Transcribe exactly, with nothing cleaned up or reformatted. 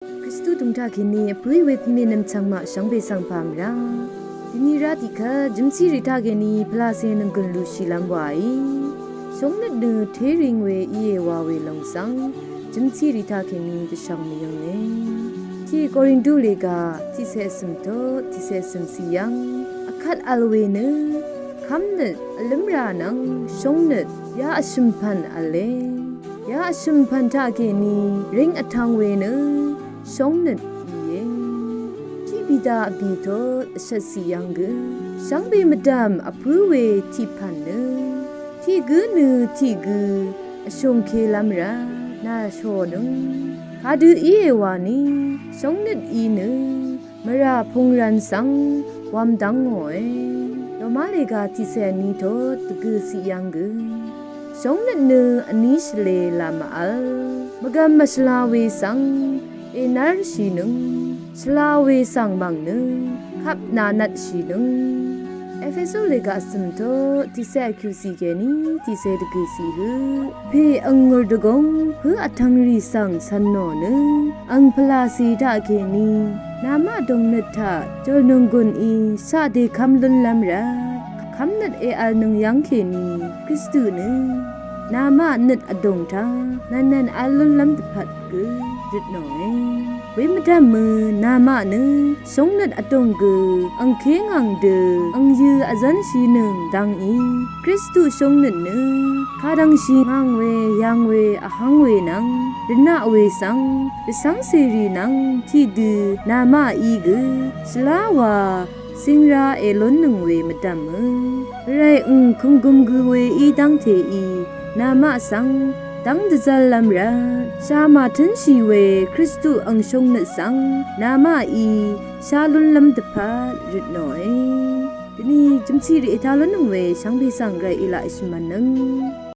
Kristu tùng taqkèní vpǿì we pvmè nvmchvng maq shvngbe svng pà mvrá. Dini rá tiqkvt jømsì rì taqkèní pvlacè nvnggùn lushìlv́m wàí. Shóngnøt nø téring we íe wa we lòng svng jømsì rì taqkèní dvshvng mvyønge. Tiq Korintu lèga tiqcè vsø̀m tut tiqcè vsø̀m ciq yv́ng vkvt vl we nø kv́mnøt vlǿmrà nvng shóngnøt ya vshø̀mpv̀n v̄le. Ya vshø̀mpv̀n taqkèní ring vtv̄ng we nø shóngnøt íe. Tiq Pita vbì tut vshvt ciq yv́ng gø shvngbe mvdv̀m vpǿ we tiqpv̀n nø tiq gǿ nø tiq gǿ vshùngkelv́m rvt nà shònøng kadø íe wani shóngnøt í nø mvrà pùngrv̄n svng wv̄m dv́ngòe. Roma lèga tiqcè vní tut dvgø̀ ciq yv́ng gø shóngnøt nø vní shvlē lā mvvl mvgvm mvshvla we svng ènv́rshìnøng shvla we svng mv̀ng nø kvp nà nvtshìnøng. Epesu lèga vsø̀m tut tiqcè vkyuq ciq kèní tiqcè dvgø̀ ciq høq pè anggur dvgóng pǿ vtv̄ng rì svng cv̄n nò nø ang pvlacè taqkèní namaq dòngnøt taq jòl nònggùn í shaq dèkv́m lúnlv́m rvt kv́mnøt èvlnøng yv́ng kèní Kristu nø namaq nøt vdùng taq nv̀nnv̀n vl lúnlv́m dvpvt gø røt nòe. We mvdv̀mø namaq nø shóngnøt vdùng gø angké ngv̀ng dø angyø̄ vzv́nshìnøng dv́ng í Kristu shóngnøt nø kadv̀ngshì ngv̀ng we yv̄ng we vhv́ng we nvng rvnaq we svng dvcv́ng cèrì nvng tiqdø namaq í gø shvlá wa sìngrá èlúnnøng we mvdv̀mø gvray ø̀ng kønggøm gø we í dv́ngte í namaq svng dv́ng dvzv́llv́m rvt shà màtǿnshì we Kristu ang shóngnøt svng namaq í shá lúnlv́m dvpvt røt nòe. Dvni jø̀msì rì ètá lúnnøng we shvngbe svng gvray èlaq èshvmv̄nnøng